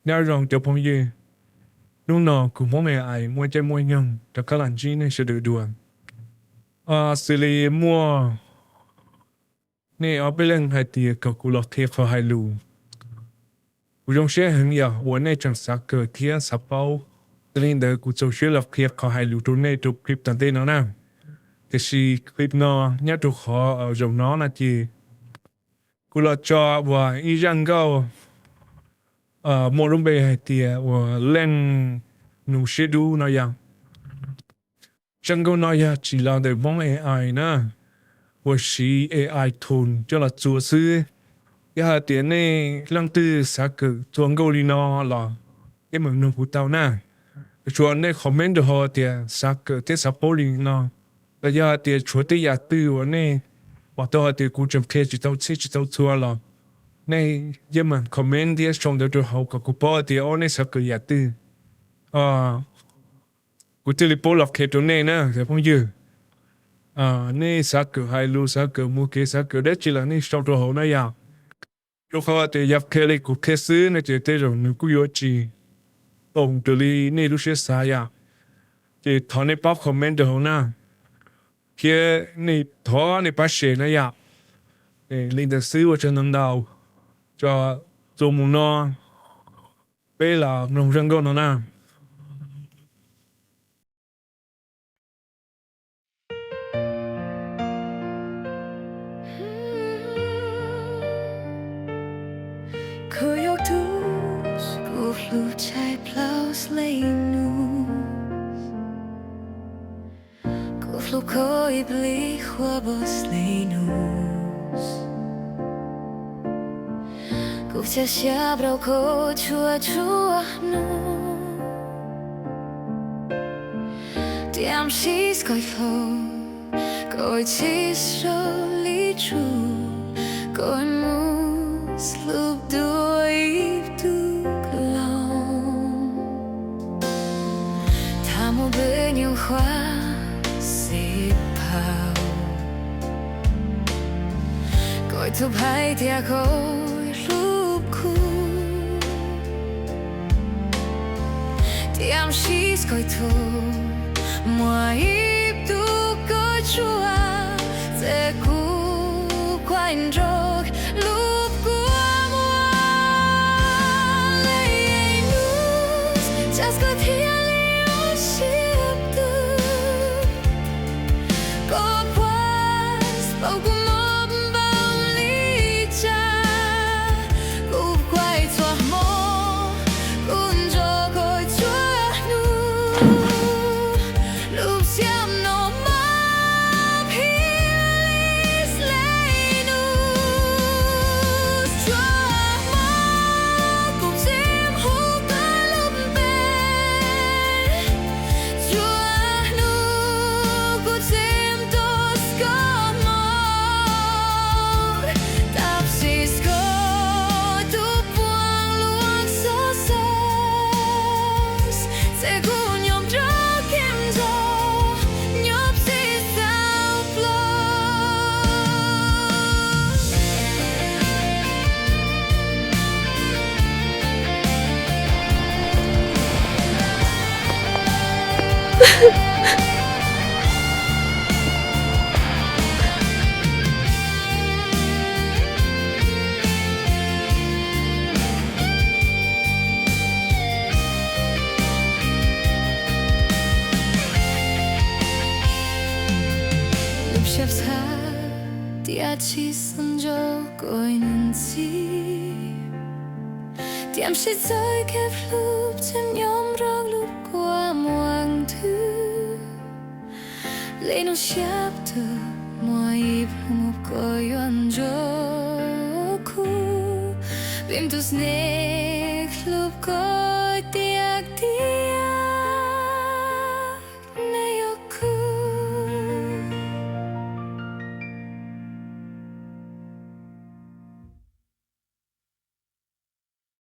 Nyob zoo cov phooj ywg, hnub no kuv Hmoob AI muaj caij muaj nyoog rov qab los ntsib nej sawv daws dua. Xws li muaj nej ob peb leeg hais tias kom kuv los qhia qhov hais lus, kuv zoo siab heev yog uas nej tseem xav kawm thiab xav paub. Yog li ntawd kuv txaus siab los qhia qhov hais lus rau nej rau clip tom ntej no na. Tiam sis clip no nyob rau qhov zaum no no ces kuv los tso uas ib zaj nkauj muaj lub npe hais tias uas Leej Nus Siab Dub no yog. Zaj nkauj no yog tsis los ntawm Hmoob AI na, uas siv AI Tone coj los txua xwb. Yog hais tias nej leej twg xav kawm txua nkauj li no los yeej meem nug kuv tau na. Tsuas nej comment rau hauv tias xav kawm thiab xav paub li no, los yog hais tias tshuav tej yam twg uas nej pom tau hais tias kuv tseem qhia tsis tau txhij tsis tau txhua los nej yeej meem comment thiab sau ntawv rau hauv kom kuv paub hais tias ob nej xav kawm yam twg, kuv thiaj li paub los qhia rau nej na cov phooj ywg. Nej xav kawm hais lus, xav kawm mus kev, xav kawm dab tsi los nej sau rau hauv na yom. Rau qhov tias yog qhia li kuv qhia xwb no ces tej zaum nws kuj yuav tsis tau raws li nej lub siab xav yom. Ces thov nej pab comment rau hauv na, thiab nej thov nej pab share na yom. Li ntawd xwb ua tsaug ntau ntau, tso txuas mus no, peb los mloog zaj nkauj no na. Kuv yuav tus kuv hlub tshaib plhaub Leej Nus, kuv hlub koj ib plig huab Leej Nus. Kuv cia siab rau koj txhua txhua hnub. Tiam sis kuv hlub koj tsis zoo li tsuas koj mus hlub dua ib tug loog. Tha mus pw nyob huab xim phaum, koj tus hais tias koj hlub kuv. Tiam sis koj tus muaj ib tug koj tsuas, ces kuv kuj nrog lub kua muag Leej Nus, cas koj thiaj li ua siab twg. Koj puas paub kuv mob npaum li cas? Kuv kuaj txhua hmo, kuv nrog koj txhua hnub. Lub siab no mas phim li Leej Nus. Txhua hmo kuv txib hu koj lub npe, txhua hnub kuv txib tus koj mob. Tab sis koj tus puav leej xov xov, ces kuv nyob nrog kev ntxhov, nyob tsis tau plaub. Lub siab xav tias tsis xav nco koj ib ntsis, tiam sis txoj kev hlub tseem nyob nrog lub kua muag nthwv. Leej Nus siab twg muaj ib hnub koj yuav nco kuv, vim tus neeg hlub koj